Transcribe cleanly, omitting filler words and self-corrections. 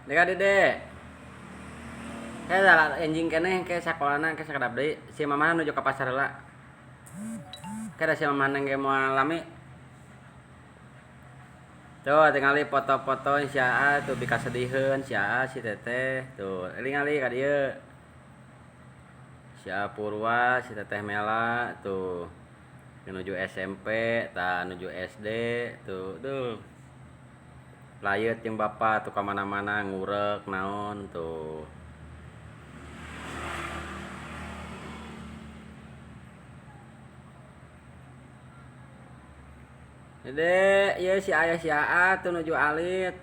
Deka dede. Kayak enjing keneh ke sakolana ke sakedap deui. Si mamana nuju ka pasar heula. Kada si mamana ge moal lami. Tuh tingali foto-foto si Aa tuh pikasediheun si Aa si Teteh tuh tingali ka dieu. Si Aa Purwa, si Teteh Mela tuh menuju SMP, tah nuju SD tuh duh. Layeut jeung bapa tuh ka mana-mana ngurek naon tuh. Dede, ieu si ayah si Aa tuh nuju alit.